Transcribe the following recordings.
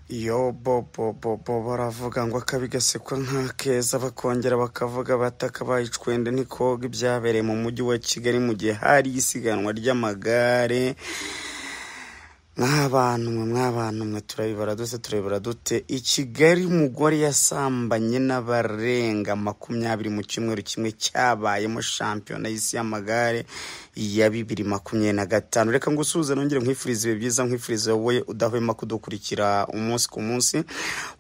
Yo bo bo bo bo baravuga ngo akabi gasekwa nk'akeza, bakongera bakavuga bataka icwende ntikoga. Ibyabereye mu mujyi wa Kigali mu gihe hari isiganwa ry'amagare, mw'abantu mwe, mw'abantu mwe, turabibara dute, turabibara dute? I Kigali umugore yasambanye n'abarenga 20 mu cyumweru kimwe cyabayemo shampiyona y'isi y'amagare ya 2025. Reka ngusuhuze, nongere nkwifurize ibihe byiza, nkwifurize wowe udahwema kudukurikira umunsi ku munsi,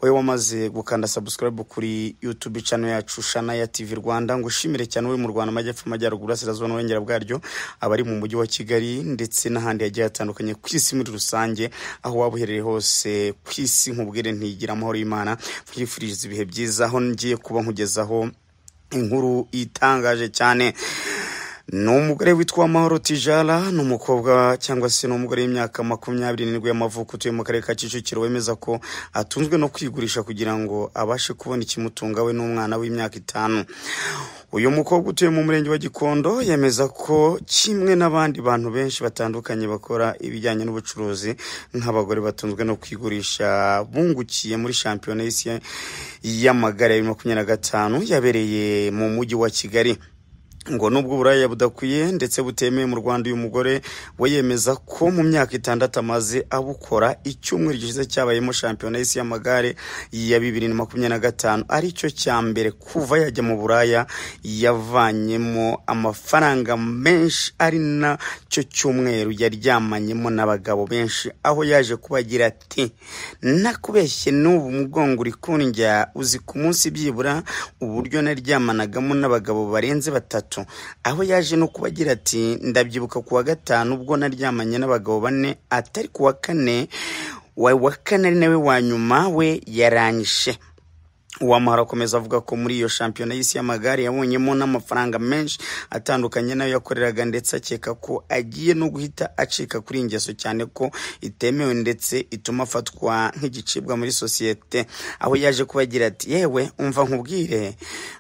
wowe wamaze gukanda subscribe kuri YouTube channel yacu Shanaya TV Rwanda. Ngushimire cyane wowe mu Rwanda, Amajyepfo, Amajyaruguru, Burasirazuba n'Uburengera bwaryo, abari mu mujyi wa Kigali ndetse n'ahandi hagiye hatandukanye ku isi muri rusange, aho waba uherereye hose ku isi, nkubwire ntigira amahoro y'Imana, nkwifuriza ibihe byiza, aho ngiye kuba nkugezaho inkuru itangaje cyane. Ni umugore witwa Mahoro Tijara, ni umukobwa cyangwa se ni umugore w'imyaka 27 y'amavuko, utuye mu karere ka Kicukiro, wemeza ko atunzwe no kwigurisha kugira ngo abashe kubona ikimutunga we n'umwana w'imyaka 5. Uyu mukobwa utuye mu murenge wa Gikondo yemeza ko kimwe n'abandi bantu benshi batandukanye bakora ibijyanye n'ubucuruzi, nk'abagore batunzwe no kwigurisha, bungukiye muri shampiyona y'isi y'amagare ya 2025 yabereye mu mujyi wa Kigali. Ngo nubwo uburaya budakwiye ndetse butemewe mu Rwanda, uyu mugore we yemeza ko mu myaka 6 amaze abukora, icyumweru gishize cyabayemo shampiyona y'isi y'amagare ya 2025 aricyo cya mbere kuva yajya mu buraya yavanyemo amafaranga menshi, ari nacyo cyumweru yaryamanyemo n'abagabo benshi, aho yaje kubagira ati: "Nakubeshye, n'ubu umugongo uri kundya, uzi ku munsi byibura uburyo naryamanagamo n'abagabo barenze 3." Aho yaje no kubagira ati: "Ndabyibuka kuwa gatanu ubwo naryamanye n'abagabo 4, atari kuwa kane, wa kane ari nawe wa nyuma we yaranyishe." Uwamahoro akomeza avuga ko muri iyo shampiyona y'isi y'amagare yabonyemo n'amafaranga menshi atandukanye nayo yakoreraga, ndetse akeka ko agiye no guhita acika kuri ingeso, cyane ko itemewe ndetse ituma afatwa nk'igicibwa muri sosiyete. Aho yaje kubagira ati: "Yewe umva nkubwire,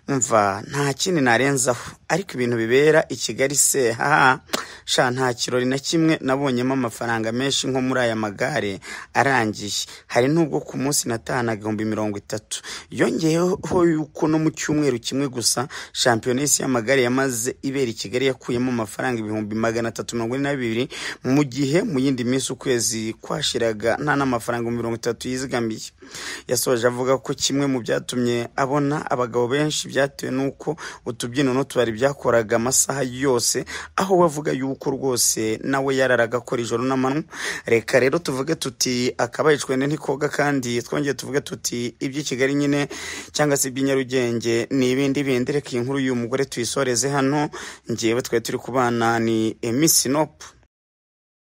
umva nta kindi narenzaho, ariko ibintu bibera i Kigali se haha sha, nta kirori na kimwe nabonyemo amafaranga menshi nko muri aya magare arangiye. Hari n'ubwo ku munsi natahanaga 30,000." Yongeyeho yuko no mu cyumweru kimwe gusa shampiyona y'isi y'amagare yamaze ibera i Kigali yakuyemo amafaranga 342,000, mu gihe mu yindi minsi ukwezi kwashiraga nta n'amafaranga 30 yizigamiye. Yasoje avuga ko kimwe mu byatumye abona abagabo benshi byatewe n'uko utubyiniro n'utubari byakoraga amasaha yose, aho bavuga yuko rwose nawe yararaga akora ijoro n'amanywa. Reka rero tuvuge tuti akabaye icwende ntikoga, kandi twongeye tuvuge tuti iby'i Kigali nyine cyangwa se iby'i Nyarugenge ni ibindi bindi. Reka iyi nkuru y'uyu mugore tuyisoreze hano. Ngewe twari turi kubana ni Emi Sinopu.